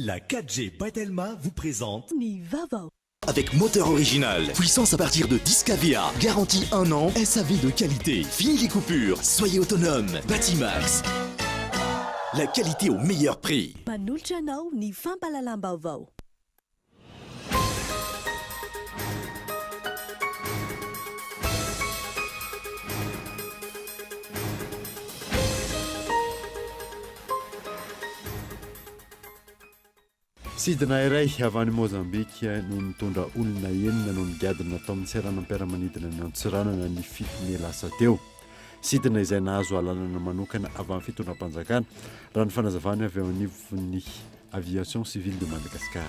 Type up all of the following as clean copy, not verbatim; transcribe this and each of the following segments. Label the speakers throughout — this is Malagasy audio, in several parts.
Speaker 1: La 4G by Telma vous présente
Speaker 2: Ny vaovao.
Speaker 1: Avec moteur original, puissance à partir de 10 kVA, garantie 1 an, SAV de qualité, fini les coupures, soyez autonome, Batimax. La qualité au meilleur prix.
Speaker 2: Manolotra anao ny fampahalalam-baovao.
Speaker 3: Sidina iray avy any Mozambika no nitondra olona enina no nigadona tao amin'ny seranam-piaramanidina ny Antsiranana ny fito mey lasa teo. Sidina izay nahazo alalana manokana avy amin'ny fitondram-panjakana, raha ny fanazavana avy eo anivon'ny Aviation Civile de Madagascar.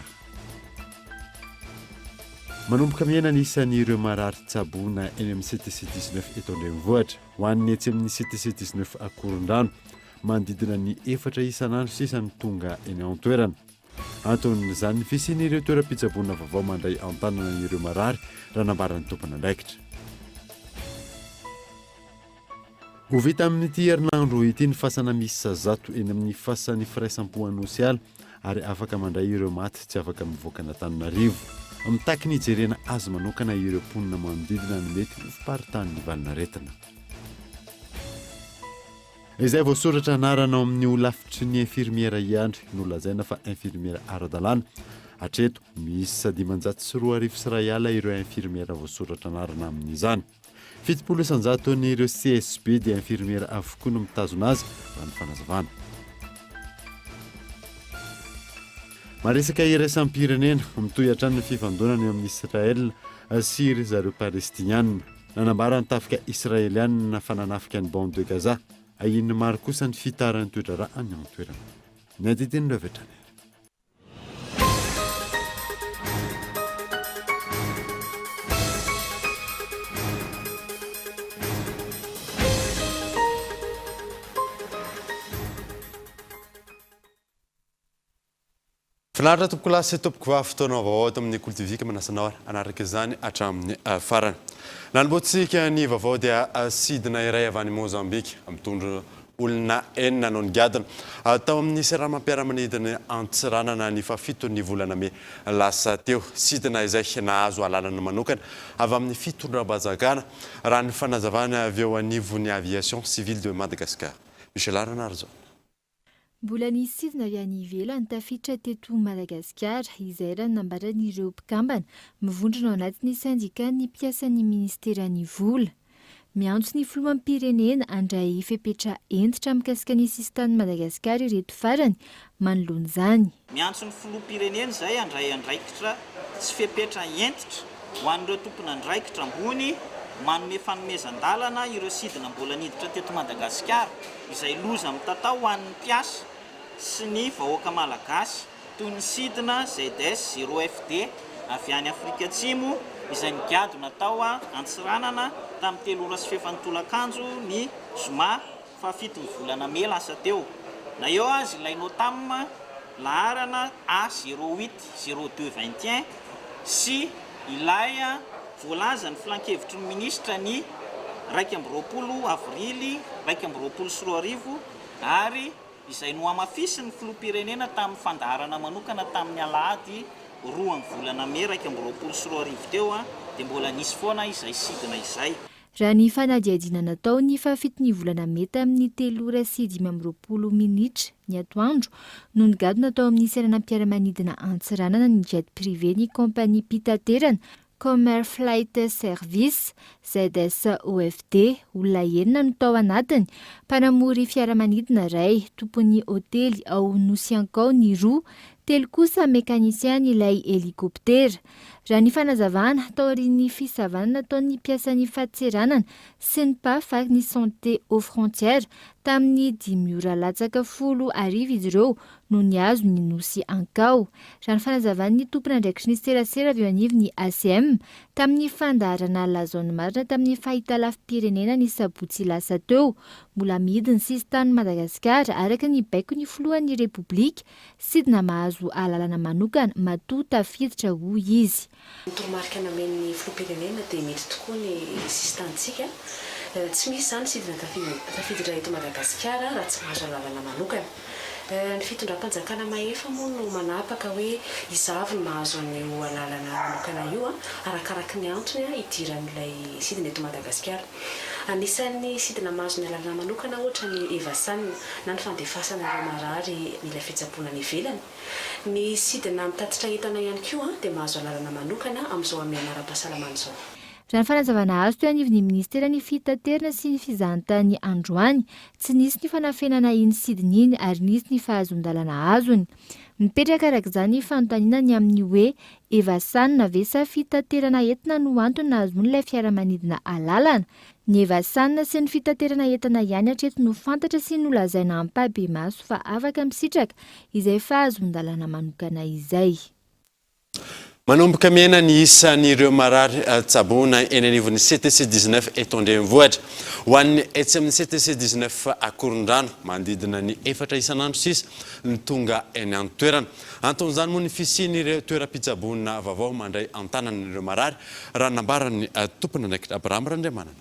Speaker 3: Manomboka mihena ny isan'ireo marary tsaboina eny amin'ny CTC 19 eto an-drenivohitra. Ho an'ny etsy amin'ny CTC 19 Akorondrano, manodidina ny efatra isan'andro sisa no tonga eny an-toerana. Anton'izany ny fisian'ireo toeram-pitsaboana vaovao mandray an-tanana ireo marary, raha nambaran'ny tompon'andraikitra. Ho vita amin'ity herinandro ity ny fasana miisa zato eny amin'ny fasan'ny firaisam-po Anosiala ary afaka mandray ireo maty tsy afaka mivoaka an'Antananarivo. Mitaky ny hijerena azy manokana ireo mponina manodidina ny mety ho fiparitahan'ny valanaretina. Izay voasoratra anarana ao amin'ny holafitry ny infirmiera ihany no lazaina fa infirmiera ara-dalàna. Hatreto, miisa 2105 ireo infirmiera voasoratra anarana amin'izany. 70 isan-jaton'ireo CSB dia infirmiera avokoa no mitazona azy, raha ny fanazavana. Maresaka iraisam-pirenena, mitohy hatrany ny fifandonana eo amin'i Israel sy ry zareo Palestiniana. Nanambara ny tafika Israeliana fa nanafika ny Bande de Gaza. Ahian'ny maro kosa ny fitaran'ny toe-draharaha any an-toerana. Ny andidin'ireo avy hatrany ary.
Speaker 4: Finaritra tompokolahy sy tompokovavy, fotoana vaovao ato amin'ny Kolo TV ka manasa anao hanaraka izany hatramin'ny farany. Nanombohantsika ny vaovao dia sidina iray avy any Mozambika mitondra olona enina no nigadona tao amin'ny seranam-piaramanidina Antsiranana ny fahafiton'ny volana mey lasa teo. Sidina izay nahazo alalana manokana avy amin'ny fitondram-panjakana raha ny fanazavana avy eo anivon'ny Aviation Civile de Madagascar. Michel Ranarison.
Speaker 5: Mbola nisy sidina avy any ivelany tafiditra teto Madagasikara, izay raha ny nambaran'ireo mpikambana mivondrona ao anatin'ny sendikan'ny mpiasan'ny minisiteran'ny vola. Miantso ny filoham-pirenena handray fepetra hentitra mikasika ny sisintanin'i Madagasikara ireto farany manoloana izany.
Speaker 6: Miantso ny filoham-pirenena izay handray andraikitra sy fepetra hentitra ho an'ireo tompon'andraikitra ambony manome fanomezan-dalana ireo sidina mbola niditra teto Madagasikara izay loza mitatao ho an'ny mpiasa sy ny vahoaka Malagasy toy ny sidina ZS zéro FD avy any Afrika Atsimo izay nigadona tao Antsiranana tamin'ny telo ora sy fefany tolakandro ny zoma fahafiton'ny volana mey lasa teo. Na eo aza ilay Notam laharana A zéro huit zéro deux vingt et un sy ilay voalazan'ny filankevitry ny minisitra ny 21 avrily 2021 ary izay nohamafisin'ny filoham-pirenena tamin'ny fandaharana manokana tamin'ny alahady roa ny volana mey 2021 teo dia mbola nisy foana izay sidina izay.
Speaker 5: Raha ny fanadihadiana natao ny fahafiton'ny volana mey tamin'ny telo ora sy 25 minitra ny atoandro no nigadona tao amin'ny seranam-piaramanidina Antsiranana ny jet privé ny kaompaniam-pitaterana Comair Flight Service, ZSOFD. Olona enina no tao anatiny, mpanamory fiaramanidina iray, tompon'ny hotely ao Nosy Ankao ny roa, telo kosa mekanisian'ilay helikoptera. Raha ny fanazavana, taorian'ny fisavana nataon'ny mpiasan'ny fadintseranana sy ny Paf ary ny Santé aux frontières tamin'ny dimy ora latsaka folo hariva izy ireo no nihazo ny Nosy Ankao. Raha ny fanazavan'ny tompon'andraikitry ny serasera avy eo anivon'ny ACM tamin'ny fandaharana Lazao ny marina tamin'ny fahitalavi-pirenena ny sabotsy lasa teo, mbola mihidy ny sisintanin'i Madagasikara araka ny baikon'ny filohan'ny Repoblika Sidina mahazo alalana manokana matoa tafiditra hoy izy.
Speaker 7: Ny toromarika namen'ny filoham-pirenena dia mety tokoa ny sisintanintsika. Tsy misy izany sidina tafiditra eto Madagasikara raha tsy mahazo alalana manokana. Ny fitondram-panjakana mahefa moa no manapaka hoe iza avy no mahazo an'io alalana manokana io, arakaraky ny antony idiran'ilay sidina eto Madagasikara. Anisan'ny sidina mahazo ny alalana manokana ohatra ny Evasan na ny fandefasana ireo marary mila fitsaboana any ivelany. Ny sidina mitatitra entana ihany koa dia mahazo alalana manokana amin'izao hamehana ara-pahasalamana izao.
Speaker 5: Raha ny fanazavana azo teo anivon'ny minisiteran'ny Fitaterana sy ny Fizahantany androany, tsy nisy ny fanafenana iny sidina iny ary nisy ny fahazoan-dalana azony. Mipetraka araka izany ny fanontaniana ny amin'ny hoe Evasan ve sa fitaterana entana no antony nahazoan'ilay fiaramanidina alalana? Ny Evasan sy ny fitaterana entana ihany hatreto no fantatra sy nolazaina ampahibemaso fa afaka misitraka izay fahazoan-dalana manokana izay.
Speaker 4: Manomboka mihena ny isan'ireo marary tsaboina eny anivon'ny CTC 19 eto an-drenivohitra. Ho an'ny etsy amin'ny CTC 19 Akorondrano, manodidina ny efatra isan'andro sisa no tonga eny an-toerana. Anton'izany moa ny fisian'ireo toeram-pitsaboana vaovao mandray an-tanana ireo marary, raha ny nambaran'ny tompon'andraikitra Abraham Randriamanana.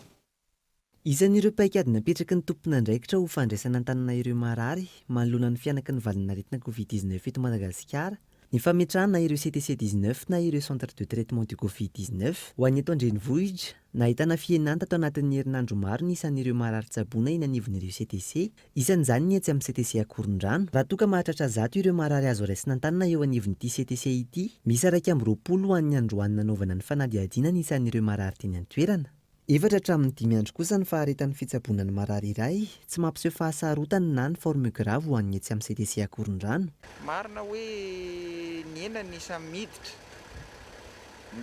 Speaker 8: Isan'ireo paikady napetraky ny tompon'andraikitra ho fandraisana an-tanana ireo marary manoloana ny fihanaky ny valan'aretina Covid 19 eto Madagasikara ny fametrahana ireo CTC 19 na ireo Centre de Traitement du Covid 19 ho an'ny eto an-drenivohitra. Nahitana fihenana tato anatin'ny herinandro maro ny isan'ireo marary tsaboina eny anivon'ireo CTC. Isan'izany ny etsy amin'ny CTC Akorondrano. Raha toa ka mahatratra 100 ireo marary azo raisina an-tanana eo anivon'ity CTC ity, miisa 21 ho an'ny androany nanaovana ny fanadihadiana ny isan'ireo marary teny an-toerana. Efatra hatramin'ny dimy andro kosa ny faharetan'ny fitsaboana ny marary iray, tsy mampiseho fahasarotana na ny forme grave ho an'ny etsy amin'ny CTC Akorondrano.
Speaker 9: Marina hoe nihena ny isan'ny miditra,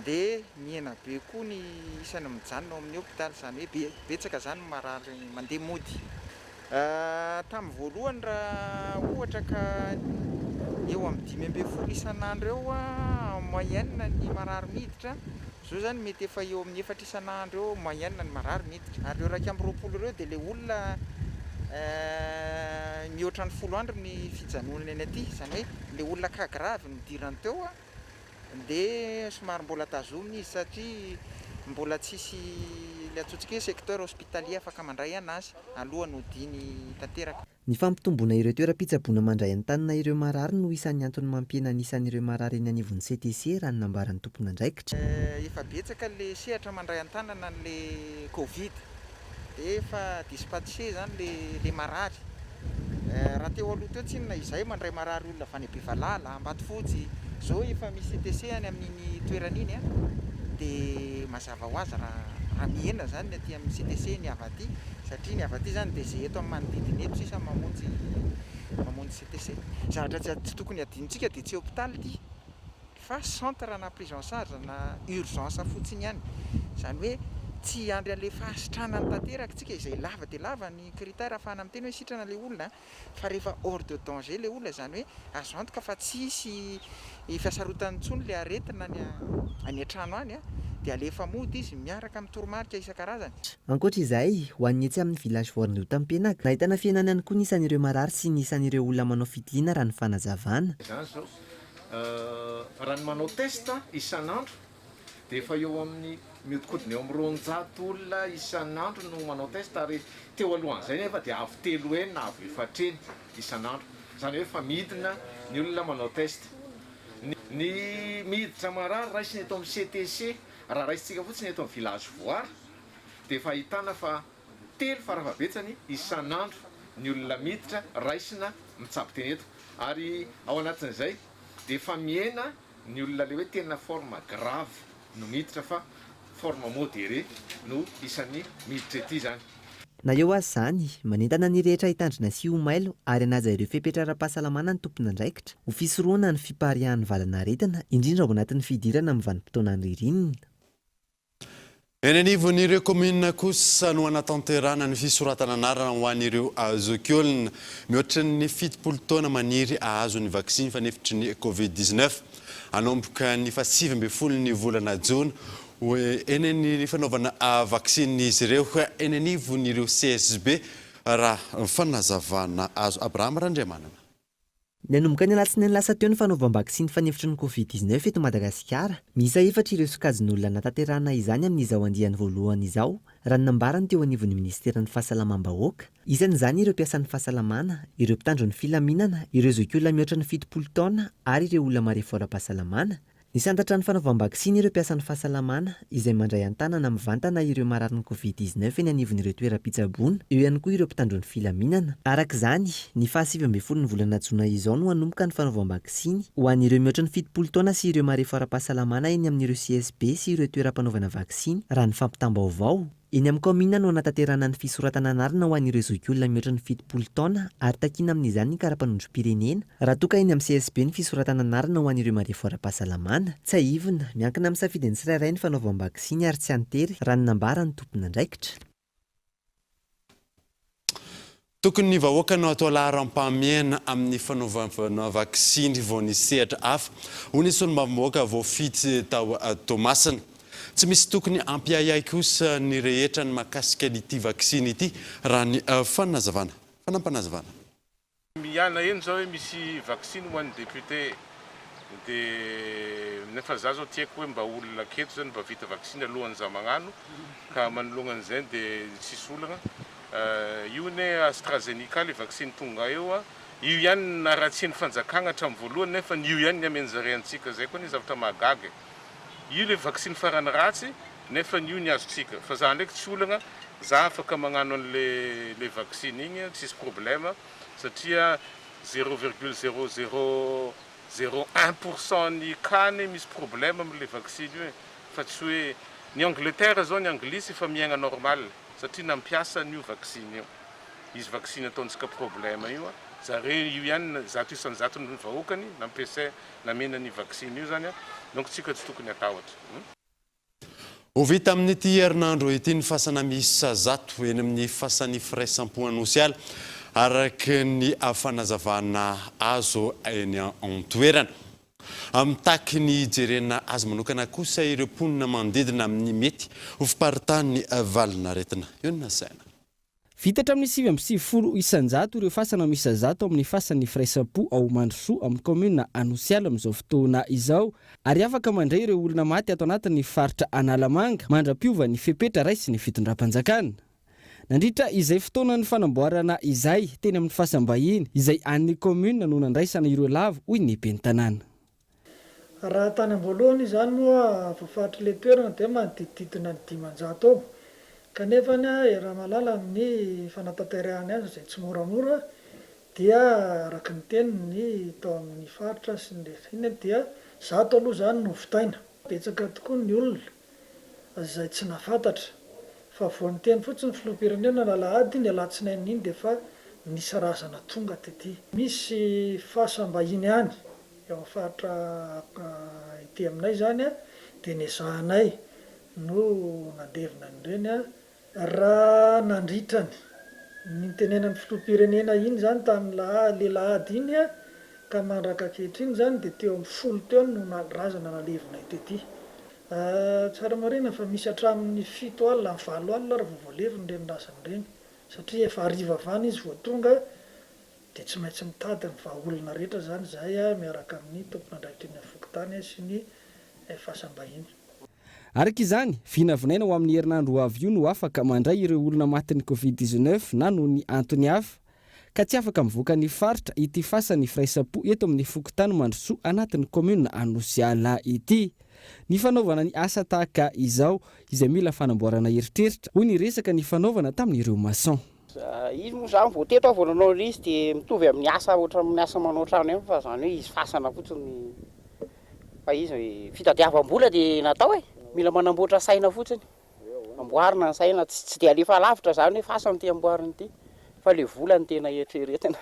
Speaker 9: dia mihena be koa ny isan'ny mijanona ao amin'ny hopitaly, izany hoe betsaka izany ny marary mandeha mody. Tamin'ny voalohany raha ohatra ka eo amin'ny 15 isan'andro eo en moyenne ny marary miditra, izao izany mety efa eo amin'ny efatra isan'andro eo en moyenne ny marary miditra. Ary ireo 21 ireo dia ilay olona mihoatra ny folo andro ny fijanonany any aty, izany hoe ilay olona cas grave nidirany teo. Dia somary mbola tazomina izy satria mbola tsisy ilay antsointsika hoe secteur hospitalier afaka mandray anazy alohan'ny hodiany tanteraka.
Speaker 8: Ny fampitomboana ireo toeram-pitsaboana mandray an-tanana ireo marary no isan'ny antony mampihena ny isan'ireo marary eny anivon'ny CTC, raha ny nambaran'ny tompon'andraikitra.
Speaker 9: Efa betsaka ilay sehatra mandray an-tanana an'ilay covid. Dia efa dispatcher zany le le marary. Raha teo aloha teo tsinona izahay mandray marary olona avy any Bevalala, Ambatofotsy, zao efa misy CTC any amin'iny toerana iny an, dia mazava ho azy raha raha mihena zany ny aty amin'ny CTC ny avy aty, satria ny avy aty zany dia izay eto amin'ny manodidina eto sisa mamonjy mamonjy CTC. Zavatra tsy tsy tokony hadinontsika dia tsy hopitaly ity. fa centre na prise en charge na urgence fotsiny ihany, izany hoe tsy hiandry an'ilay fahasitranany tanteraka tsika izay lava dia lava ny critère ahafahana miteny hoe sitrana ilay olona fa rehefa hors de danger ilay olona izany hoe azo antoka fa tsy hisy fihasarotany intsony ilay aretina any any an-trano any dia alefa mody izy miaraka amin'ny toromarika isan-karazany.
Speaker 8: Ankoatra izay, ho an'ny etsy amin'ny Village Voarindotampenaka, nahitana fihenana ihany koa ny isan'ireo marary sy ny isan'ireo olona manao fitiliana raha ny fanazavana.
Speaker 10: Izany izao Raha ny manao test isan'andro dia efa eo amin'ny mihodinkodina eo amin'ny 200 olona isan'andro no manao test ary teo alohan'izay nefa dia avo telo heny na avo efatra heny isan'andro. Izany hoe efa midina ny olona manao test. Ny miditra marary raisina eto amin'ny CTC, raha raisintsika fotsiny eto amin'ny Village Voara dia efa ahitana fa telo farafahabetsany isan'andro ny olona miditra raisina mitsabo tena eto ary ao anatin'izay dia efa mihena ny olona le hoe tena forme grave no miditra fa forme modéré no isan'ny miditra ety izany.
Speaker 8: Na eo aza izany, manentana ny rehetra hitandrina sy ho mailo ary hanaja ireo fepetra ara-pahasalamana ny tompon'andraikitra, ho fisorohana ny fipariahan'ny valanaretina, indrindra ao anatin'ny fidirana amin'ny vanim-potoanan'ny ririnina.
Speaker 4: Eny anivon'ireo kaominina kosa no hanatanterahana ny fisoratana anarana ho an'ireo zokiolona mihoatra ny 70 taona maniry hahazo ny vaksiny fanefitry ny Covid 19. Hanomboka ny faha-19 ny volana jona ho eny ny fanaovana vaksiny izy ireo eny anivon'ireo CSB raha fanazavana azo. Abraham Randriamanana.
Speaker 8: Nanomboka ny alatsinainy lasa teo ny fanaovam-baksiny fanefitry ny Covid 19 eto Madagasikara. Miisa efatra ireo sokajin'olona natanterahana izany amin'izao andiany voalohany izao, raha ny nambarany teo anivon'ny minisiteran'ny Fahasalamam-bahoaka. Isan'izany ireo mpiasan'ny fahasalamana, ireo mpitandro ny filaminana, ireo zokiolona mihoatra ny 70 taona ary ireo olona marefo ara-pahasalamana. Nisantatra ny fanaovam-baksiny ireo mpiasan'ny fahasalamana izay mandray an-tanana mivantana ireo mararin'ny Covid 19 eny anivon'ireo toeram-pitsaboana, eo ihany koa ireo mpitandro ny filaminana. Araka izany, ny faha 19 ny volana jona izao no hanomboka ny fanaovam-baksiny ho an'ireo mihoatra ny 70 taona sy ireo marefo ara-pahasalamana eny amin'ireo CSB sy ireo toeram-panaovana vaksiny, raha ny fampitam-baovao. Eny amin'ny kaominina no hanatanterahana ny fisoratana anarana ho an'ireo zokiolona mihoatra ny 70 taona ary takiana amin'izany ny kara-panondrom-pirenena, raha toa ka eny amin'ny CSB ny fisoratana anarana ho an'ireo marefo ara-pahasalamana. Tsiahivina, miankina amin'ny safidin'ny tsirairay ny fanaovam-baksiny ary tsy an-tery, raha ny nambaran'ny tompon'andraikitra.
Speaker 4: Tokony ny vahoaka no atao laharam-pahamehana amin'ny fanaovana vaksiny vao ny sehatra hafa, hoy ny solombavambahoaka voafidy tao Toamasina. Tsy misy tokony hampiahiahy kosa ny rehetra ny mahakasika ity vaksiny ity, raha ny fanazavana. Fanampinazavana.
Speaker 11: Miala eny zao hoe misy vaksiny ho an'ny député de nefa za zao tiako hoe mba olona aketo zany mba vita vaksiny alohan'ny za magnano ka manoloagna an'izay de tsisy olagna Io anie AstraZeneca le vaksiny tonga eo a, io ihany no naratsian'ny fanjakagna hatramin'ny voalohany nefa io ihany ny amen'zare antsika, zay koa anie zavatra mahagaga e, io le vaksiny farany ratsy nefa io ny azontsika, fa za ndraiky tsy olagna, za afaka magnano an'le le vaksiny igny tsisy problème satria zero virgule zero zero zero un pour cent ny cas anie misy problème amle vaksiny io e, fa tsy hoe, ny Angleterre zao ny anglisy efa miaigna normal. Satria nampiasa an'io vaksiny io. Izy vaksiny ataontsika problème io a, zareo io ihany 100% ny vahoakany nampiasain namena an'io vaksiny io zany a, donc tsika tsy tokony hatahotra.
Speaker 4: Ho vita amin'ity herinandro ity ny fasana miisa 100 eny amin'ny fasan'ny firaisampo Anosiala, araka ny fanazavana azo eny an-toerana. Mitaky ny hijerena azy manokana kosa ireo mponina manodidina amin'ny mety ho fiparitahan'ny valanaretina. Io no nasaina.
Speaker 12: Vita hatramin'ny 99% ireo fasana miisa 100 ao amin'ny fasan'ny firaisam-po ao Mandrosoa amin'ny kaominina Anosiala amin'izao fotoana izao ary afaka mandray ireo olona maty ato anatin'ny faritra Analamanga mandra-piova ny fepetra raisin'ny fitondram-panjakana. Nandritra izay fotoanan'ny fanamboarana izay, teny amin'ny fasam-bahiny, izay an'ny kaominina no nandraisana ireo lavo, hoy ny ben'ny tanàna.
Speaker 13: Raha tany am-boalohany izany moa voafaritr'ilay toerana dia manodidididina ny 500 eo. Kanefa ny Ramalala amin'ny fanatanterahany azy izay tsy moramora dia araka ny teniny tao amin'ny faritra sy ny rehetra iny dia 100 aloha izany no vitaina. Betsaka tokoa ny olona izay tsy nahafantatra fa vao niteny fotsiny ny filoham-pirenena ny alahady, ny alatsinainy iny dia efa nisy razana tonga tety. Misy fasam-bahiny any eo amin'ny faritra ety aminay izany dia nezahanay no nandevina an'ireny. Raha nandritra ny nitenenan'ny filoham-pirenena iny izany tamin'ny le lahady iny ka mandraka ankehitriny izany dia teo amin'ny folo teo no razana nalevinay tety. Tsara marihina fa misy hatramin'ny 70, 80 ary vao voalevina ireny razana ireny satria efa hariva avy any izy vao tonga dia tsy maintsy mitady ny vahaolana rehetra izany izahay miaraka amin'ny tompon'andraikitry ny fokontany sy ny fasam-bahiny.
Speaker 12: Araka izany, vinavinaina ho amin'ny herinandro ho avy io no afaka mandray ireo olona matin'ny Covid 19 na noho ny antony hafa, ka tsy afaka mivoaka ny faritra ity fasan'ny firaisampo eto amin'ny fokontany Mandrosoa anatin'ny kaominina Anosiala ity. Ny fanaovana ny asa tahaka izao izay mila fanamboarana eritreritra, hoy ny resaka nifanaovana tamin'ireo maçon.
Speaker 14: Izy moa zany vao teto aho vao nanao ilay izy dia mitovy amin'ny asa ohatran'ny asa manao trano ihany fa zany hoe izy fasana fotsiny fa izy fitadiavam-bola dia natao e! Mila manamboatra saina fotsiny, amboarina ny saina, tsy dia alefa lavitra zany hoe fasana ity amboarina ity fa le vola no tena eritreretina.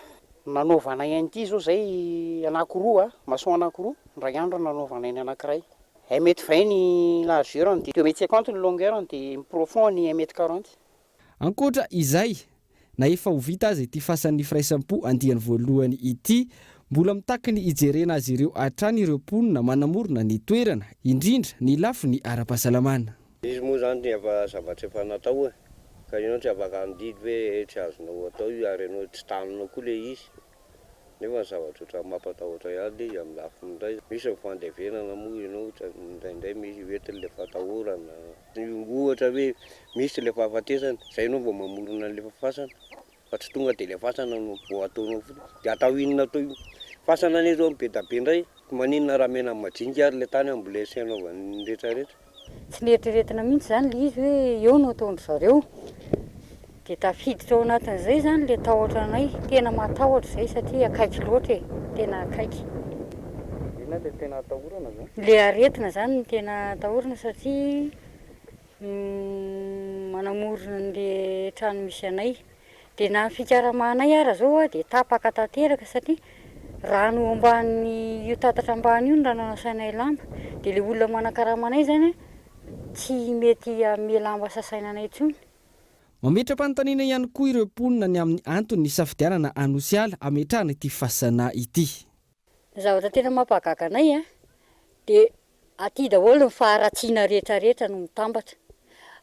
Speaker 14: Nanaovanay an'ity zao zay anakiroa, maçon anakiroa, indray andro nanaovanay ny anakiray. Un mètre vingt ny largeur-ny dia deux mètres cinquante ny longueur-ny dia ny profond-ny un mètre quarante.
Speaker 12: Ankoatra izay, na efa ho vita aza ity fasan'ny firaisampo andiany voalohany ity, mbola mitaky ny hijerena azy ireo hatrany ireo mponina manamorona ny toerana, indrindra ny lafiny ara-pahasalamana.
Speaker 15: Izy moa izany efa zavatra efa natao e, ka ianao tsy afaka handidy hoe tsy azonao atao io ary ianao tsy taninao koa ilay izy. Nefa ny zavatra ohatran'ny mampatahotra ihany ilay izy amin'ny lafiny iray. Misy ny fandevenana moa ianao ohatran'ny indraindray misy hoentin'ilay fatahorana. Ohatra hoe misy ilay fahafatesana, izay ianao vao mamorona an'ilay fasana fa tsy tonga dia ilay fasana no vao ataonao fotsiny. Dia atao inona atao io? Fasana anie izao be dia be indray, maninona raha omena ny madinika ary ilay tany ambolena sy anaovany ny rehetra rehetra.
Speaker 16: Tsy neritreretina mihitsy izany ilay izy hoe eo no ataon-dry zareo. Dia tafiditra ao anatin'izay izany ilay tahotra anay. Tena matahotra izay satria akaiky loatra e, tena akaiky.
Speaker 17: Inona ilay tena atahorana izany?
Speaker 16: Ilay aretina izany no tena atahorana satria manamorona an'ilay trano misy anay. Dia na ny fikaramanay ara zao dia tapaka tanteraka satria rano eo ambany io tatatra ambany io ny rano anasainay lamba. Dia ilay olona manakarama anay zany tsy mety hanome lamba sasaina anay intsony.
Speaker 12: Mametra-panontaniana ihany koa ireo mponina ny amin'ny antony nisafidianana Anosiala hametrahana ity fasana ity.
Speaker 16: Ny zavatra tena mampahagaga anay dia Aty daholo ny faharatsiana rehetra rehetra no mitambatra.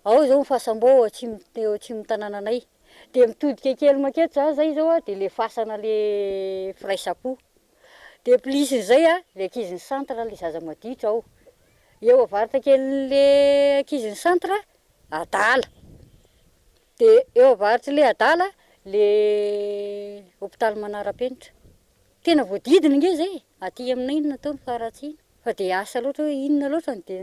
Speaker 16: Ao izao ny fasam-bao ao atsimo eo atsimon'ny tanànanay. Dia mitodika kely manketo za zay izao a, dia le fasana le firaisam-po. Dia plus-n'izay a, le ankizin'ny centre le zaza maditra ao. Eo avaratra kelin'le ankizin'ny centre, adala. Dia eo avaratr'le adala, le hopitaly manara-penitra. Tena voadidina ange izay e! Aty aminay no natao ny faharatsiana. Fa dia asa loatra hoe inona loatra no dia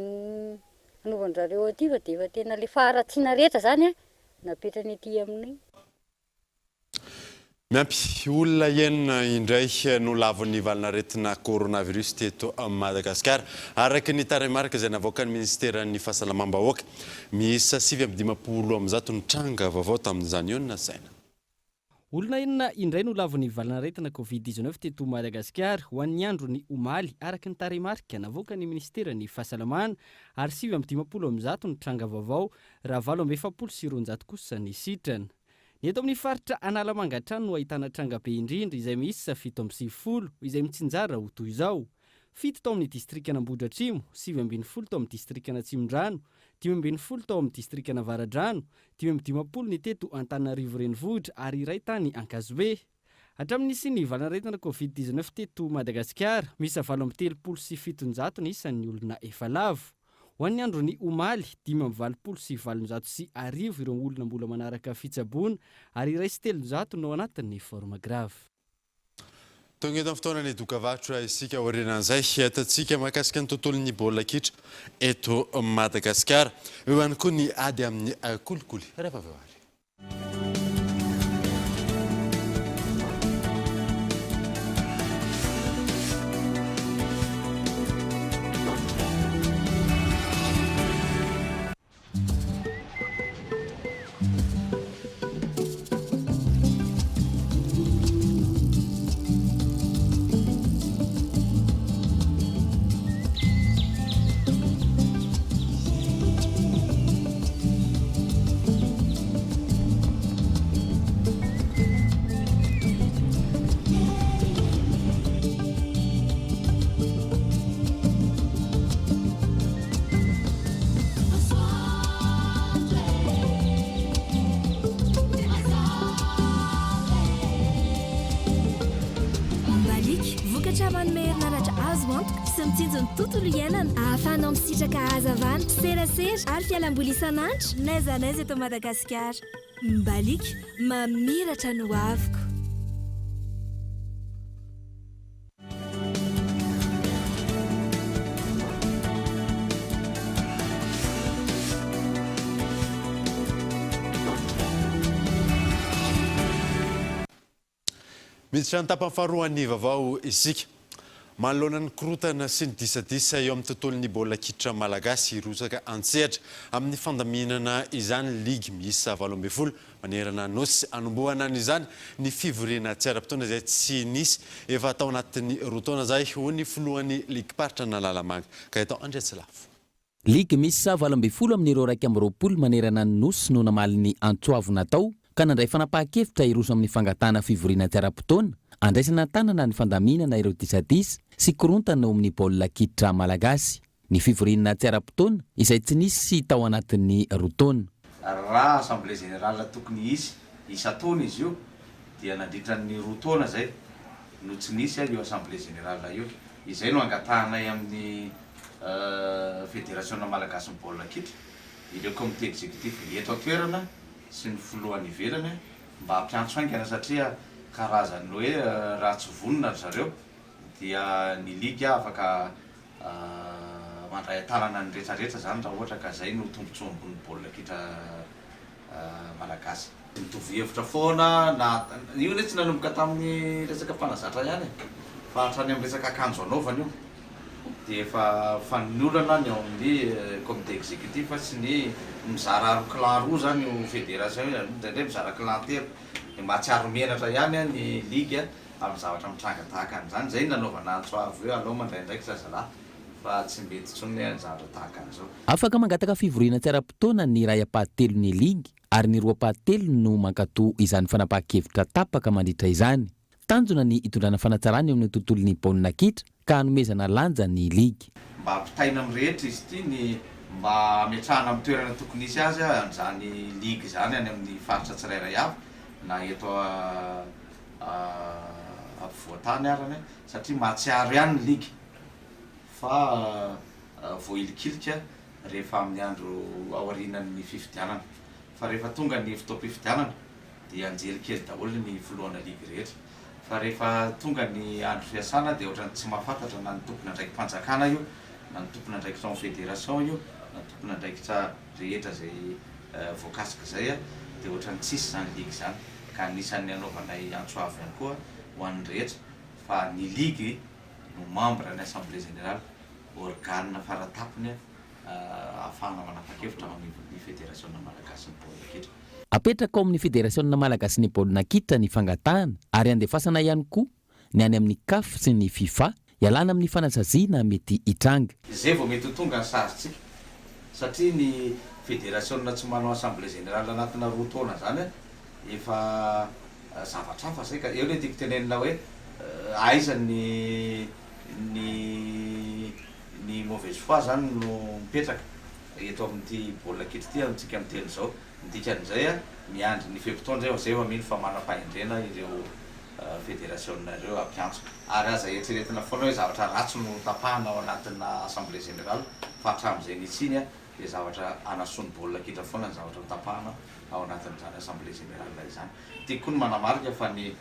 Speaker 16: anaovan-dRareo aty fa dia efa tena ilay faharatsiana rehetra izany an, napetrany aty aminay.
Speaker 4: Miampy olona enina indray no lavon'ny valanaretina coronavirus teto Madagasikara, araka ny tarehimarika izay navoakan'ny minisiteran'ny Fahasalamam-bahoaka. Miisa 159 ny tranga vaovao tamin'izany eo no nasaina.
Speaker 12: Olona enina indray no lavon'ny valanaretina Covid 19 teto Madagasikara ho an'ny andron'ny omaly, araka ny tarehimarika navoakan'ny minisiteran'ny Fahasalamana, ary 159 ny tranga vaovao, raha 248 kosa ny sitrana. Ny eto amin'ny faritra Analamanga hatrany no ahitana tranga be indrindra izay miisa 97, izay mitsinjara ho toy izao, fito tao amin'ny distrikan'Ambohidratrimo, 19 tao amin'ny distrikan'Atsimondrano, 15 tao amin'ny distrikan'Avaradrano, 55 ny teto Antananarivo Renivohitra ary iray tany Ankazobe. Hatramin'ny nisian'ny valanaretina Covid 19 teto Madagasikara, miisa 738 ny isan'ny olona efa lavo. Ho an'ny andron'ny omaly, 1885 ireo olona mbola manaraka fitsaboana ary 301 no ao anatin'ny forme grave.
Speaker 4: Tonga eto amin'ny fotoanan'ny dokavarotra isika aorianan'izay hiatantsika mahakasika ny tontolon'ny baolina kitra eto Madagasikara. Eo ihany koa ny ady amin'ny kolikoly. Rehefa avy eo ary.
Speaker 18: Mbaliaka, vokatra manome herinaratra azo antoka sy mitsinjo ny tontolo iainana. Ahafahanao misitraka hazavana, serasera ary fialamboly isan'andro n'aiza n'aiza eto Madagasikara. Mbaliaka, mamiratra ny hoaviko.
Speaker 4: Miditra ny tapany faharoan'ny vaovao isika. Manoloana ny korontana sy ny disadisa eo amin'ny tontolon'ny baolina kitra malagasy, hirotsaka an-tsehatra amin'ny fandaminana izany ligy miisa 18 Manerana ny Nosy, hanombohana an'izany ny fivoriana tsy ara-potoana izay tsy nisy efa tao anatin'ny roa taona izay, hoy ny filohan'ny ligim-paritra Analamanga, Gaëtan Andriatsilafo.
Speaker 19: Ligy miisa 18 amin'ireo 21 manerana ny Nosy no namaly ny antso avo natao ka nandray fanapahan-kevitra hiroso amin'ny fangatahana fivoriana tsy ara-potoana andraisana an-tanana ny fandaminana ireo disadisa sy korontana eo amin'ny baolina kitra malagasy. Ny fivoriana tsy ara-potoana izay tsy nisy tao anatin'ny roa taona.
Speaker 20: Raha assemblée générale tokony hisy isan-taona izy io dia nandritra ny roa taona izay
Speaker 10: no tsy nisy io assemblée générale io. Izay no angatahanay amin'ny Federasiona malagasin'ny baolina kitra, ireo comité exécutif eto an-toerana sy ny filoha any ivelany mba hampiantso haingana satria karazan'ny hoe raha tsy vonona ry zareo dia ny ligue afaka mandray an-tanana ny rehetra rehetra izany raha ohatra ka izay no tombontsoa ambonin'ny baolina kitra malagasy. Mitovy hevitra foana na, io anie tsy nanomboka tamin'ny resaka mpanazatra ihany e, fa hatrany amin'ny resaka akanjo anaovana io dia efa fanolana ny ao amin'ny comité exécutif sy ny mizara roa clan roa zany io fédération io, indraindray mizara clan telo, dia mahatsiaro menatra ihany ny ligue amin'ny zavatra mitranga tahaka an'izany, izay no nanaovana antso avo hoe alao mandray andraikitra zalahy fa tsy mety intsony ny zavatra tahaka an'izao.
Speaker 19: Afaka mangataka fivoriana tsy ara-potoana ny iray ampahatelon'ny ligy ary ny roa ampahatelony no mankatò izany fanapahan-kevitra tapaka mandritra izany. Tanjona ny hitondrana fanatsarana eo amin'ny tontolon'ny baolina kitra ka hanomezana lanja ny ligy.
Speaker 10: Mba hampitaina amin'ny rehetra izy ity ny mba hametrahana amin'ny toerana tokony hisy azy an'izany ligy izany any amin'ny faritra tsirairay avy na eto afovoan-tany arany satria mahatsiaro ihany ny ligy fa voahilikilika rehefa amin'ny andro aorianan'ny fifidianana fa rehefa tonga ny fotoam-pifidianana dia anjely kely daholo ny filohana ligy rehetra fa rehefa tonga ny andro fiasana dia ohatran'ny tsy mahafantatra na ny tompon'andraiki-panjakana io na ny tompon'andraikitra ao amin'ny fédération io na ny tompon'andraikitra rehetra izay voakasik'izay dia ohatran'ny tsisy izany ligy izany ka anisan'ny anaovanay antso avo ihany koa ho an'ny rehetra fa ny ligy no membre ny assemblée générale organe faratapony ahafahana manapa-kevitra ao anivon'ny federasiona malagasin'ny baolina kitra.
Speaker 19: Apetraka ao amin'ny Federasiona malagasin'ny baolina kitra ny fangatahana ary andefasana ihany koa ny any amin'ny Caf sy ny Fifa hialana amin'ny fanasaziana mety hitranga.
Speaker 10: Izay vao mety ho tonga ny sazintsika satria ny federasiona tsy manao assemblée générale anatina roa taona zany efa zavatra hafa zay ka. Eo le tiako tenenina hoe aiza ny ny ny mauvaise foi zany no mipetraka eto amin'ity baolina kitra ity amintsika miteny izao. Ny dikan'izay miandry ny fe-potoana zay zay vao mino fa manam-pahendrena ireo federasiona ireo hampiantso. Ary aza eritreretina foana hoe zavatra ratsy no tapahana ao anatina assemblée générale fa hatramin'izay nisiany dia zavatra hanasoa ny baolina kitra foana ny zavatra ho tapahana ao anatin'izany assemblée générale izany. Tiako koa ny manamarika fa ny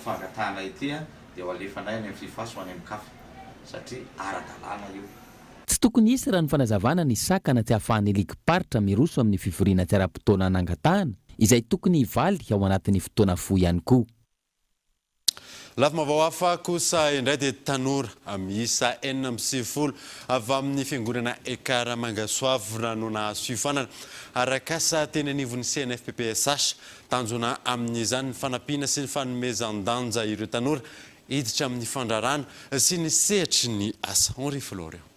Speaker 10: fangatahana ity dia ho alefanay any amin'ny Fifa sy ho any amin'ny Caf satria ara-dalàna io.
Speaker 19: Tsy tokony hisy raha ny fanazavana ny sakana tsy ahafahan'ny ligim-paritra miroso amin'ny fivoriana tsy ara-potoana nangatahana, izay tokony hivaly ao anatin'ny fotoana fohy ihany koa.
Speaker 4: Lafim-baovao hafa kosa indray dia tanora miisa 96 avy amin'ny fiangonana Ekar Mangasoavina no nahazo fiofanana arak'asa teny anivon'ny CNFPPSH. Tanjona amin'izany ny fanampiana sy ny fanomezan-danja ireo tanora hiditra amin'ny fandraharahana sy ny sehatry ny asa. Henri Florian.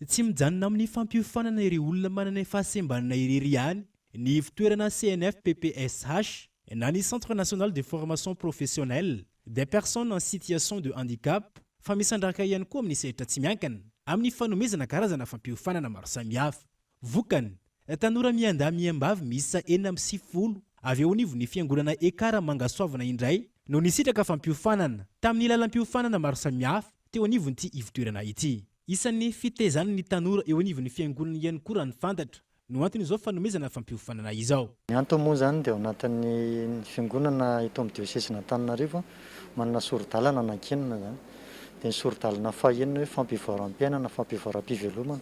Speaker 12: Tsy mijanona amin'ny fampiofanana ireo olona manana fahasembanana irery ihany ny ivontoerana CNFPPSH na ny Centre National de Formation Professionnelle des Personnes en Situation de Handicap fa misandrahaka ihany koa amin'ny sehatra tsy miankina amin'ny fanomezana karazana fampiofanana maro samihafa. Vokany, tanora miandahy miambavy miisa 96 avy eo anivon'ny fiangonana Ekar Mangasoavina indray no nisitraka fampiofanana tamin'ny lalam-piofanana maro samihafa teo anivon'ity ivontoerana ity. Isan'ny fitaizana ny tanora eo anivon'ny fiangonana ihany koa raha ny fantatra no anton'izao fanomezana fampiofanana izao.
Speaker 3: Ny antony moa izany dia ao anatin'ny fiangonana eto amin'ny diosezin'Antananarivo manana sori-dalana anankienina izany. Dia ny sori-dalana fahenina hoe fampivoaram-piainana, fampivoaram-pivelomana.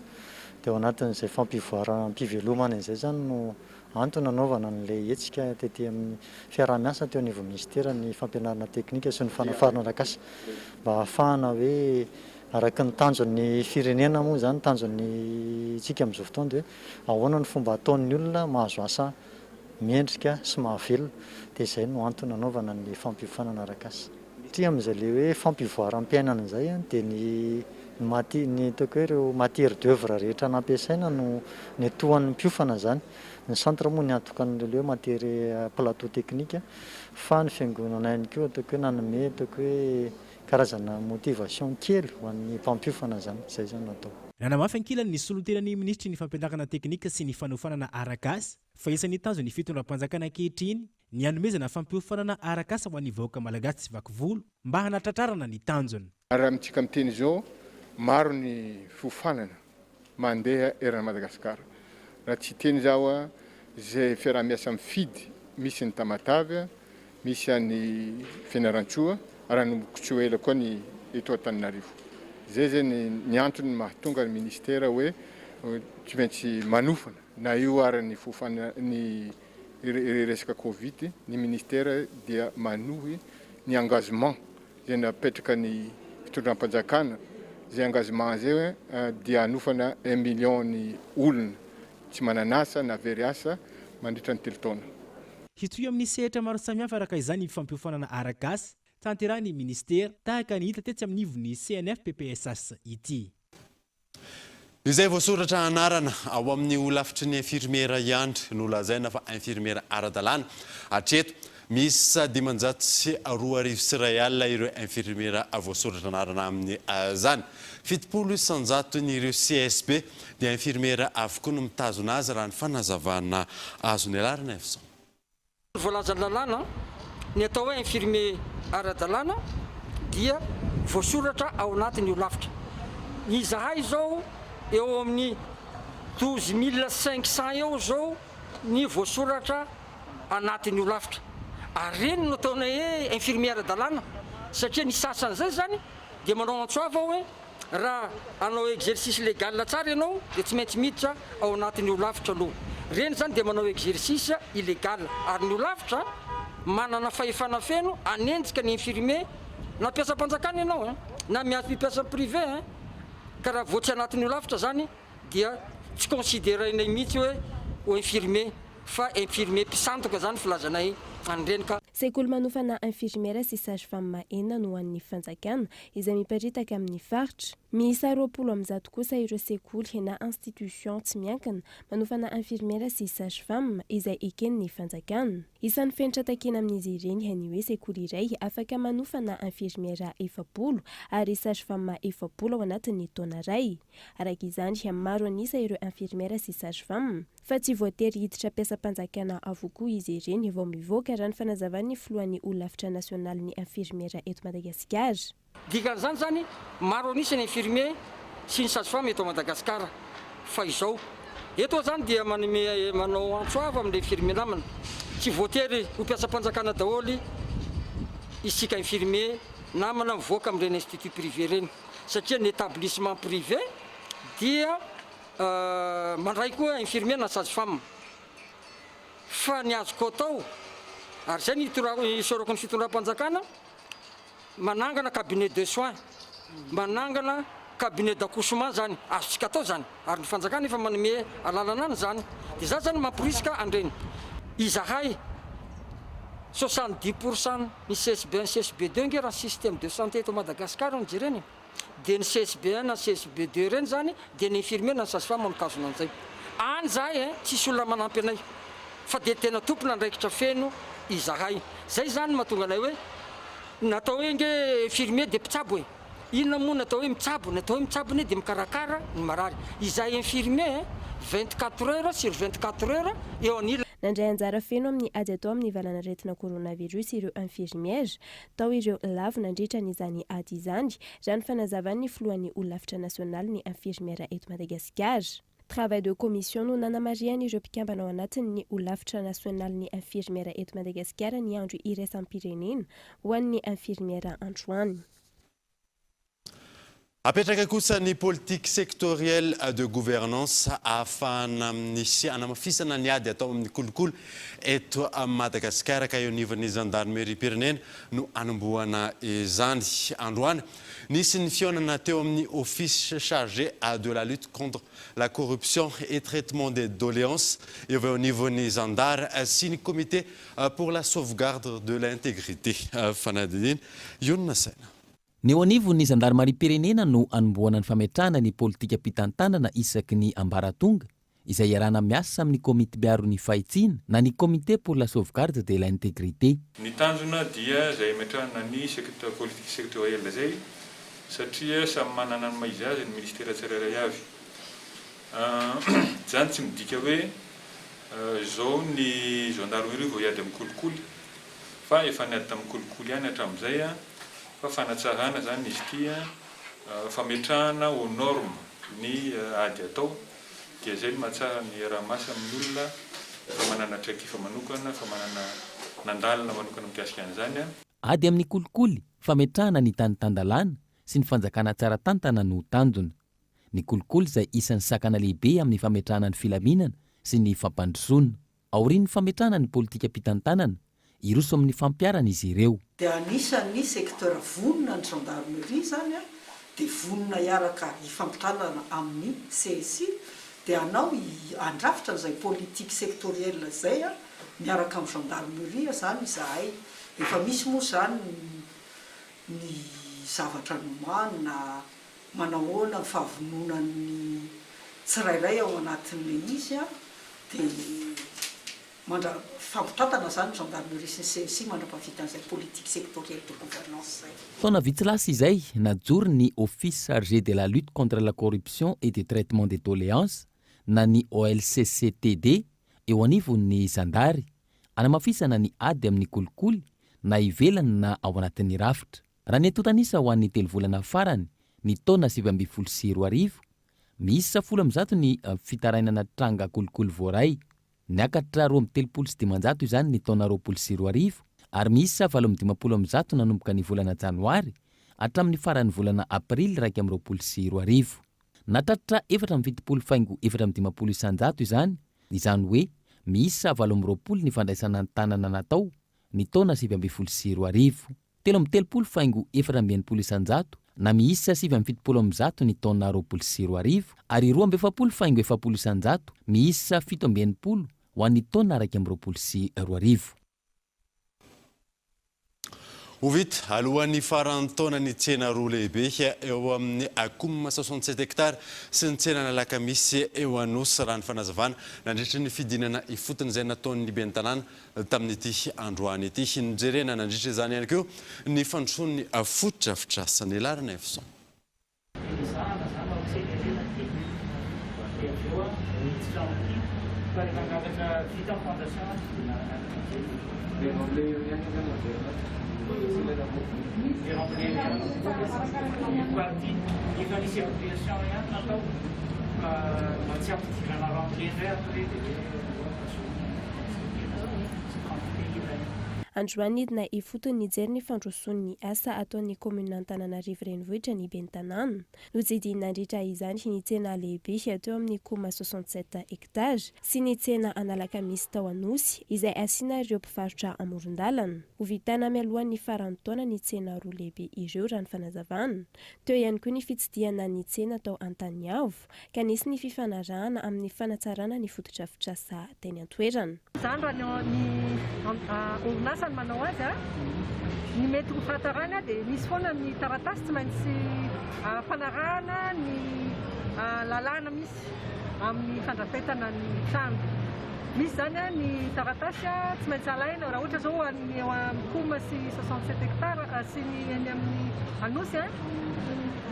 Speaker 3: Dia ao anatin'izay fampivoaram-pivelomana izay izany no antony nanaovana an'ilay hetsika tety amin'ny fiaraha-miasa teo anivon'ny minisiteran'ny fampianarana teknika sy ny fanafarana arak'asa mba hahafahana hoe araka ny tanjon'ny firenena moa izany, tanjon'ny tsika amin'izao fotoana dia hoe ahoana ny fomba ataon'ny olona mahazo asa mendrika sy mahavelona. Dia izay no antony nanaovana ny fampiofanana arak'asa. Satria amin'izay le hoe fampivoaram-piainana izay dia ny mati- ny ataoko hoe ireo matière d'oeuvre rehetra nampiasaina no netohan'ny mpiofana izany. Ny centre moa niantoka an'ilay hoe matière plateau technique fa ny fiangonana ihany koa ataoko hoe nanome ataoko hoe karazana motivation kely ho an'ny mpampiofana izany. Izay izany no atao.
Speaker 12: Nanamafy ankilany ny solontenan'ny minisitry ny fampianarana teknika sy ny fanofanana ara-gasa fa isan'ny tanjon'ny fitondram-panjakana ankehitriny.
Speaker 20: ny hanomezana fampiofanana arak'asa ho an'ny vahoaka malagasy tsy vaky volo mba hanatratrarana ny tanjona.
Speaker 21: Ary amintsika miteny izao, maro ny fiofanana mandeha eran'i Madagasikara. Raha tsy hiteny izaho, izay fiaraha-miasa mifidy, misy ny Tamatave, misy any Fianarantsoa, ary hanomboka tsy ho ela koa ny eto Antananarivo. Izay izay ny antony mahatonga ny Ministera hoe tsy maintsy manofana na io ary ny fiofanana, ny resaka Covid, ny Ministera dia manohy ny engagement izay napetraka ny fitondram-panjakana, izay engagement izay dia hanofana un million ny olona tsy manan'asa na very asa mandritra ny telo taona.
Speaker 20: Hitohy amin'ny sehatra maro samihafa araka izany ny fampiofanana ara-gasy tanterahin'ny minisitera, tahaka ny hita tetsy amin'ivon'ny CNFPPSH ity.
Speaker 4: Izay voasoratra anarana ao amin'ny holafitry ny infirmiera ihany no lazaina fa infirmiera ara-dalàna. Hatreto, miisa 2105 ireo infirmiera voasoratra anarana amin'izany. 70 isan-jaton'ireo CSB dia infirmiera avokoa no mitazona azy raha ny fanazavana azon'i Raharinaivoson.
Speaker 22: Voalazan'ny lalàna, ny atao hoe infirmier ara-dalàna dia voasoratra ao anatin'ny holafitra. Izahay izao eo amin'ny 12 500 eo izao ny voasoratra anatin'ny holafitra. Ary ireny no ataonay hoe infirmier ara-dalàna satria ny sasan'izay izany dia manao antso avo aho hoe Raha hanao exercice légal tsara ianao dia tsy maintsy miditra ao anatin'ny holafitra aloha. Ireny izany dia manao exercice illégal ary ny holafitra manana fahefana feno hanenjika ny infirmier na mpiasam-panjakana ianao hein, na mpiasa privé hein, ka raha vao tsy anatin'ny holafitra izany dia tsy considérer-nay mihitsy hoe ho infirmier fa infirmier mpisandoka izany filazanay an'ireny ka.
Speaker 23: Sekoly manofana infirmiera sy sage femme enina no ho an'ny fanjakana, izay miparitaka amin'ny faritra. Miisa 120 kosa ireo sekoly na institution tsy miankina manofana infirmiera sy sage femme, izay eken'ny fanjakana. Isan'ny fenitra takiana amin'izy ireny ny hoe sekoly iray afaka manofana infirmiera 40 ary sage femme 40 ao anatin'ny taona iray. Araka izany, maro an'isa ireo infirmiera sy sage femme, fa tsy voatery hiditra mpiasam-panjakana avokoa izy ireny vao mivoaka, raha ny fanazavan'ny filohan'ny Holafitra nasionalin'ny infirmiera eto Madagasikara.
Speaker 22: Dikan'izany izany, maro an'isa ny infirmier sy ny sage femme eto Madagasikara fa izao. Eto aho izany dia manome manao antso avo amin'ireo infirmier namana, tsy voatery ho mpiasam-panjakana daholo isika infirmier namana mivoaka amin'ireny institut privé ireny satria ny établissement privé dia Mandray koa infirmier na sage femme. Fa ny azoko atao, ary izay no isaorako ny fitondram-panjakana, manangana cabinet de soins, manangana cabinet d'accouchement zany, azontsika atao zany, ary ny fanjakana efa manome alalana an'izany. Dia za zany mamporisika an'ireny. Izahay 70 pour cent ny CSB un, CSB deux nge raha système de santé eto Madagascar no jerena e. Dia ny CSB un na CSB deux ireny zany dia ny infirmier na ny sage femme mitazona an'izay. Any zahay eh, tsisy olona manampy anay fa dia tena tompon'andraikitra feno izahay. Zay zany no mahatonga anay hoe natao hoe nge infirmier dia mpitsabo e. Inona moa ny atao hoe mitsabo? Ny atao hoe mitsabo anie dia mikarakara ny marary. Izahay infirmier eh, 24 heures sur 24 heures eo anila.
Speaker 23: Nandray anjara feno amin'ny ady atao amin'ny valanaretina coronavirus ireo infirmiera. Tao ireo lavo nandritra an'izany ady izany, raha ny fanazavan'ny filohan'ny Holafitra nasionalin'ny infirmiera eto Madagasikara. Travail de commission no nanamarihan'ireo mpikambana ao anatin'ny Holafitra nasionalin'ny infirmiera eto Madagasikara ny andro iraisam-pirenena ho an'ny infirmiera androany.
Speaker 4: Apetraka kosa ny politique sectorielle de gouvernance ahafahana amin'ny hanamafisana ny ady atao amin'ny kolikoly eto Madagasikara ka eo anivon'ny zandarimeriam-pirenena no hanombohana izany. Androany, nisy ny fihaonana teo amin'ny office chargé de la lutte contre la corruption et traitement des doléances eo eo anivon'ny zandary sy ny comité pour la sauvegarde de l'intégrité. Fanadihadiana ionona saina.
Speaker 19: Ny eo anivon'ny zandarimariam-pirenena no hanombohana ny fametrahana ny politikam-pitantanana isaky ny ambaratonga, izay iarahana miasa amin'ny komity miaro ny fahitsiana na ny comité pour la sauvegarde de l'intégrité.
Speaker 24: Ny tanjona dia izay hametrahana ny secteur politique sectorielle izay satria samy manana ny maha izy azy ny ministera tsirairay avy. Izany tsy midika hoe. Izao ny gendarmerie vao hiady amin'ny kolikoly fa efa niady tamin'ny kolikoly ihany hatramin'izay fa fanatsarana izany izy ity, fametrahana aux normes ny ady atao dia izay no mahatsara ny iaraha-masa amin'ny olona efa manana traikefa manokana, efa manana nandalina manokana mikasika an'izany.
Speaker 19: Ady amin'ny kolikoly, fametrahana ny tany tan-dalàna sy ny fanjakana tsara tantana no tanjona. Ny kolikoly izay isan'ny sakana lehibe amin'ny fametrahana ny filaminana sy ny fampandrosoana. Aorian'ny fametrahana ny politikam-pitantanana, hiroso amin'ny fampiharana izy ireo.
Speaker 1: Dia anisan'ny secteur vonona ny gendarmerie izany dia vonona hiaraka hifampitantana amin'ny CSI dia hanao handrafitra an'izay politique sectorielle izay miaraka amin'ny gendarmerie izany izahay. Efa misy moa izany ny zavatra nomanina manahoana ny fahavononan'ny tsirairay ao anatin'ilay izy dia mandra mifampitantana izany ny gendarmerie sy ny CSI mandra-pahavitan'izay politique sectorielle de gouvernance izay.
Speaker 19: Taona vitsy lasa izay, najoro ny Office chargé de la lutte contre la corruption et de traitement des doléances na ny OLCCTD eo anivon'ny zandary, hanamafisana ny ady amin'ny kolikoly na ivelany na ao anatin'ny rafitra. Raha ny antontan'isa ho an'ny telo volana farany ny taona 2019, miisa 110 ny fitarainana tranga kolikoly voaray. Niakatra 532 izany ny taona 2020 ary miisa 158 nanomboka ny volana janoary hatramin'ny faran'ny volana aprily 2021. Nahatratra 74 faingo 54% izany, izany hoe miisa 28 ny fandraisana an-tanana natao ny taona 2019. 33 faingo 64% na miisa 179 ny taona 2020 ary 42 faingo 40% miisa 67 ho an'ny taona 2021.
Speaker 4: Ho vita alohan'ny faran'ny taona ny tsena roa lehibe eo amin'ny Akoum 67 hectares sy ny tsenan'Alakamisy eo Anosy, raha ny fanazavana nandritry ny fidinana ifotony izay nataon'ny ben'ny tanàna tamin'ity androany ity. Nojerena nandritra izany ihany koa ny fandrosoan'ny fotodrafitrasa. Ny Nefson.
Speaker 2: Ezahana izany accélérer-na ity dia avy eo miditra amin'ity fa rehefa miakatra vita ny fondation dia miakatra amin'izay dia
Speaker 17: Le remblai eo ihany angamba miverina
Speaker 2: Le remblai eo ihany une partie efa nisy ampliation ihany natao fa mba tsy hampidirana remblai indray après dia hoe
Speaker 23: Androany nidina ifotony nijery ny fandrosoan'ny asa ataon'ny kaominina Antananarivo Renivohitra ny ben'ny tanàna. Notsidihiny nandritra izany ny tsena lehibe teo amin'ny Coma 67 hectares sy ny tsena Analakamisy tao Anosy izay asiana ireo mpivarotra amoron-dalana. Ho vitaina mialohan'ny faran'ny taona ny tsena roa lehibe ireo raha ny fanazavana. Teo ihany koa ny fitsidihana ny tsena tao Antaniavo. ka nisy ny fifanarahana amin'ny fanatsarana ny fotodrafitrasa teny an-toerana.
Speaker 6: Izany raha ny orinasa no manao azy, ny mety ho fahatarana dia misy foana ny taratasy tsy maintsy fanarahana ny lalàna misy amin'ny fandrafetana ny trano. Misy izany ny taratasy tsy maintsy alaina raha ohatra izao ho an'ny eo amin'ny Coma sy 67 hectares sy ny eny amin'ny Anosy.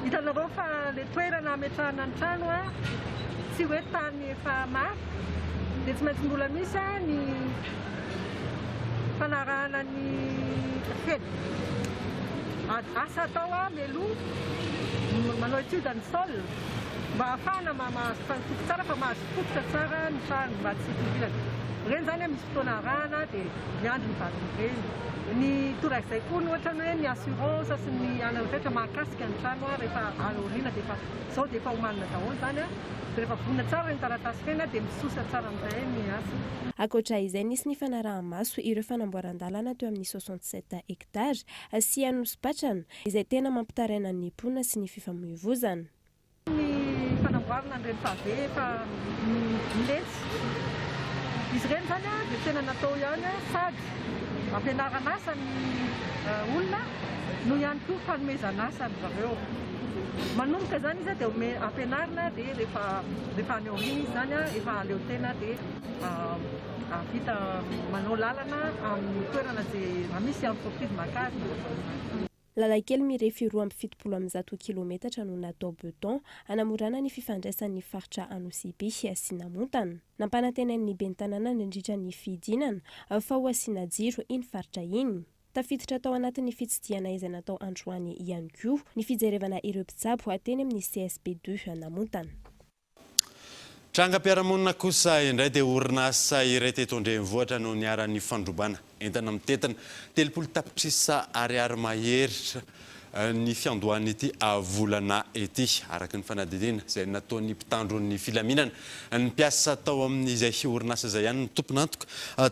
Speaker 6: Hitanareo fa le toerana hametrahana ny trano tsy hoe tany efa mafy dia tsy maintsy mbola misy ny fanarahana ny feno asa atao mialoha manao étude ny sol mba hahafahana mahazo toky tsara fa mahazo fototra tsara ny trano mba tsy hitongilana. Ireny izany misy fotoana arahana dia miandry ny valin'ireny. Ny torak'izay koa ny ohatrany hoe ny assurance sy ny anana rehetra mahakasika ny trano rehefa any aoriana dia efa izao dia efa omanina daholo izany dia rehefa vonona tsara ny taratasy feno dia misosa tsara amin'izay ny asa.
Speaker 23: Ankoatra izay, nisy ny fanaraha-maso ireo fanamboaran-dalana teo amin'ny 67 hectares sy Anosipatrana, izay tena mampitaraina ny mponina sy ny fifamoivozana.
Speaker 6: Ny fanamboarana an'ireny pavé efa miletsy izy ireny izany dia tena natao ihany sady ampianarana asa ny olona no ihany koa fanomezana asa an-dry zareo. Manomboka izany izy dia ampianarina dia rehefa rehefa any aoriana izy izany efa hahaleo tena dia hahavita manao lalana amin'ny toerana izay raha misy entreprise maka azy.
Speaker 23: Lalankely mirefy 172 kilometatra no natao beton hanamorana ny fifandraisan'ny faritra Anosibe sy Namontana. Nampanantenain'ny ben'ny tanàna nandritra ny fidinana fa ho asiana jiro iny faritra iny. Tafiditra tao anatin'ny fitsidihana izay natao androany ihany koa ny fijerevana ireo mpitsabo teny amin'ny CSB ii Namontana.
Speaker 4: Trangam-piarahamonina kosa indray dia orinasa iray teto an-drenivohitra no niharan'ny fandrobana entana mitentina 30 tapitrisa ariary mahery ny fiandohan'ity volana ity, araka ny fanadihadiana izay nataon'ny mpitandro ny filaminana. Ny mpiasa tao amin'izay orinasa izay ihany no tompon'antoka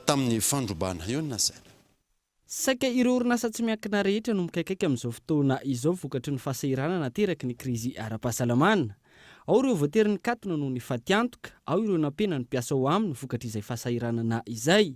Speaker 4: tamin'ny fandrobana io no nasaina.
Speaker 12: Saika ireo orinasa tsy miankina rehetra no mikaikaika amin'izao fotoana izao vokatry ny fahasahiranana ateraky ny krizy ara-pahasalamana. Ao ireo voatery nikatona noho ny fatiantoka, ao ireo nampiana ny mpiasa ao aminy vokatr'izay fahasahiranana izay.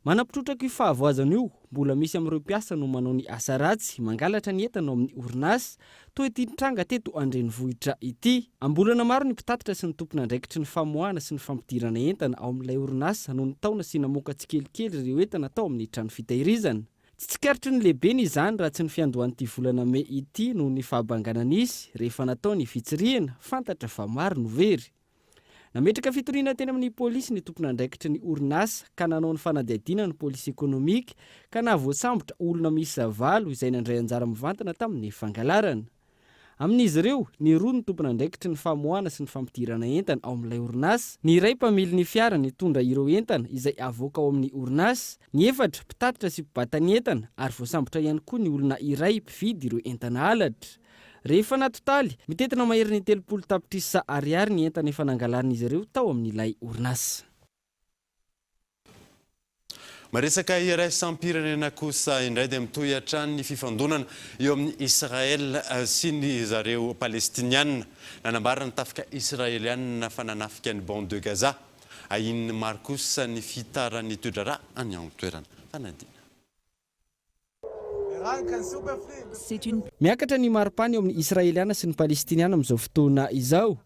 Speaker 12: Manampy-trotraka io fahavoazana io, mbola misy amin'ireo mpiasa no manao ny asa ratsy, mangalatra ny entana ao amin'ny orinasa, toa ity nitranga teto an-drenivohitra ity. Am-bolana maro ny mpitatitra sy ny tompon'andraikitry ny famoahana sy ny fampidirana entana ao amin'ilay orinasa no nitaona sy namoaka tsikelikely ireo entana tao amin'ny trano fitahirizana. Tsy tsikaritry ny lehibeny izany raha tsy ny fiandohan'ity volana mey ity noho ny fahabangana nisy rehefa natao ny fitsirihana, fantatra fa maro no very. Nametraka fitoriana teny amin'ny polisy ny tompon'andraikitry ny orinasa ka nanao ny fanadihadiana ny polisy ekonomika ka nahavoasambotra olona miisa valo izay nandray anjara mivantana tamin'ny fangalarana. Amin'izy ireo, ny roa no tompon'andraikitry ny famoahana sy ny fampidirana entana ao amin'ilay orinasa, ny iray mpamily ny fiara nitondra ireo entana izay avoaka ao amin'ny orinasa, ny efatra mpitatitra sy mpibata ny entana ary voasambotra ihany koa ny olona iray mpividy ireo entana halatra. Rehefa natotaly, mitentina maherin'ny 30 tapitrisa ariary ny entana efa nangalarin'izy ireo tao amin'ilay orinasa.
Speaker 4: Maresaka iraisam-pirenena kosa indray dia mitohy hatrany ny fifandonana eo amin'i Israel sy ny zareo Palestiniana. Nanambara ny tafika Israeliana fa nanafika ny Bande de Gaza. Ahian'ny maro kosa ny fihitaran'ny toe-draharaha any an-toerana. Fanadina.
Speaker 12: Miakatra ny maripana eo amin'ny Israeliana sy ny Palestiniana amin'izao fotoana izao.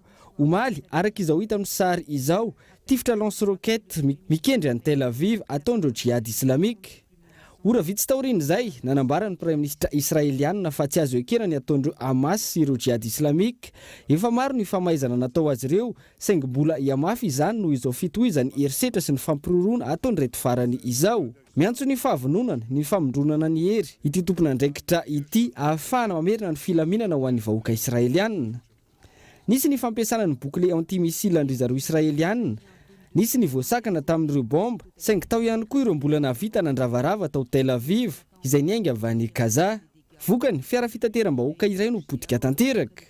Speaker 12: Omaly, araka izao hita amin'ny sary izao, tifitra lance-roquettes mikendry an'i Tel Aviv ataon'ireo Jihad Islamique. Ora vitsy taorian'izay, nanambara ny Praiminisitra Israeliana fa tsy azo ekena ny ataon'ireo Hamas sy ireo Jihad Islamique. Efa maro ny famaizana natao azy ireo, saingy mbola hihamafy izany noho izao fitohizan'ny herisetra sy ny fampiroroana ataon'ireto farany izao. Miantso ny fahavononana, ny famondronana ny hery, ity tompon'andraikitra ity ahafahana mamerina ny filaminana ho an'ny vahoaka Israeliana. Nisy ny fampiasana ny bouclier anti-missile an-dry zareo Israeliana, nisy ny voasakana tamin'ireo baomba, saingy tao ihany koa ireo mbola nahavita nandravarava tao Tel Aviv, izay niainga avy any Gaza. Vokany, fiara fitateram-bahoaka iray no potika tanteraka.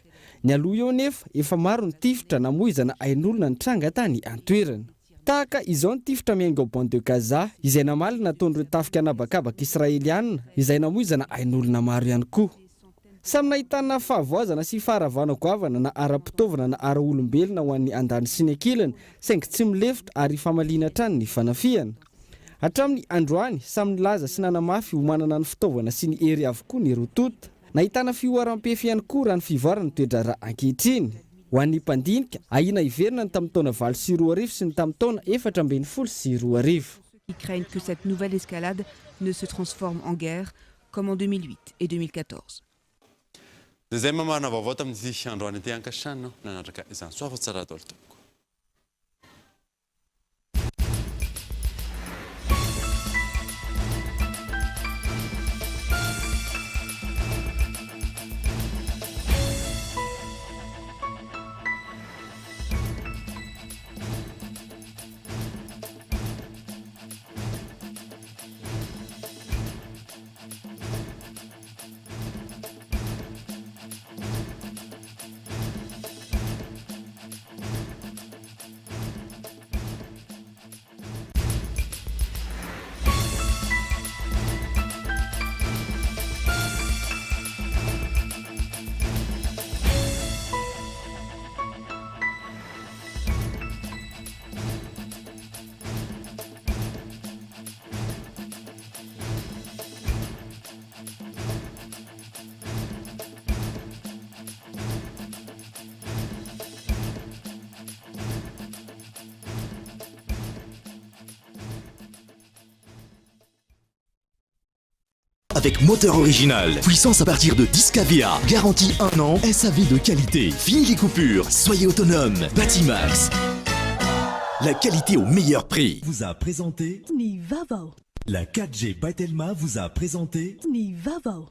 Speaker 12: Nialoha eo anefa, efa maro ny tifitra namoizana ain'olona nitranga tany an-toerana. Tahaka izao ny tifitra miainga ao Bande de Gaza, izay namaly ny nataon'ireo tafika an'habakabaka Israeliana, izay namoizana ain'olona maro ihany koa. Samy nahitana fahavoazana sy faharavana goavana na ara-pitaovana na ara-olombelona ho an'ny andaniny sy ny ankilany, saingy tsy milefitra ary ifamaliana hatrany ny fanafihana. Hatramin'ny androany, samy nilaza sy nanamafy ho manana ny fitaovana sy ny hery avokoa ny roa tonta. Nahitana fihoaram-pefy ihany koa raha ny fivoaran'ny toe-draharaha ankehitriny. Ho an'ny mpandinika, ahiana hiverina ny tamin'ny taona 2008 sy ny tamin'ny taona 2014.
Speaker 5: Qui craignent que cette nouvelle escalade ne se transforme en guerre, comme en 2008 et 2014.
Speaker 4: Dia izay mamarana vaovao tamin'ity androany ity ankasitrahana nanatraka izany. Soava tsara daholo tompoko.
Speaker 7: Avec moteur original, puissance à partir de 10 kVA, garantie 1 an, SAV de qualité, fini les coupures, soyez autonome, Batimax. La qualité au meilleur prix.
Speaker 8: Vous a présenté
Speaker 18: Ny vaovao.
Speaker 8: La 4G by Telma vous a présenté
Speaker 18: Ny vaovao.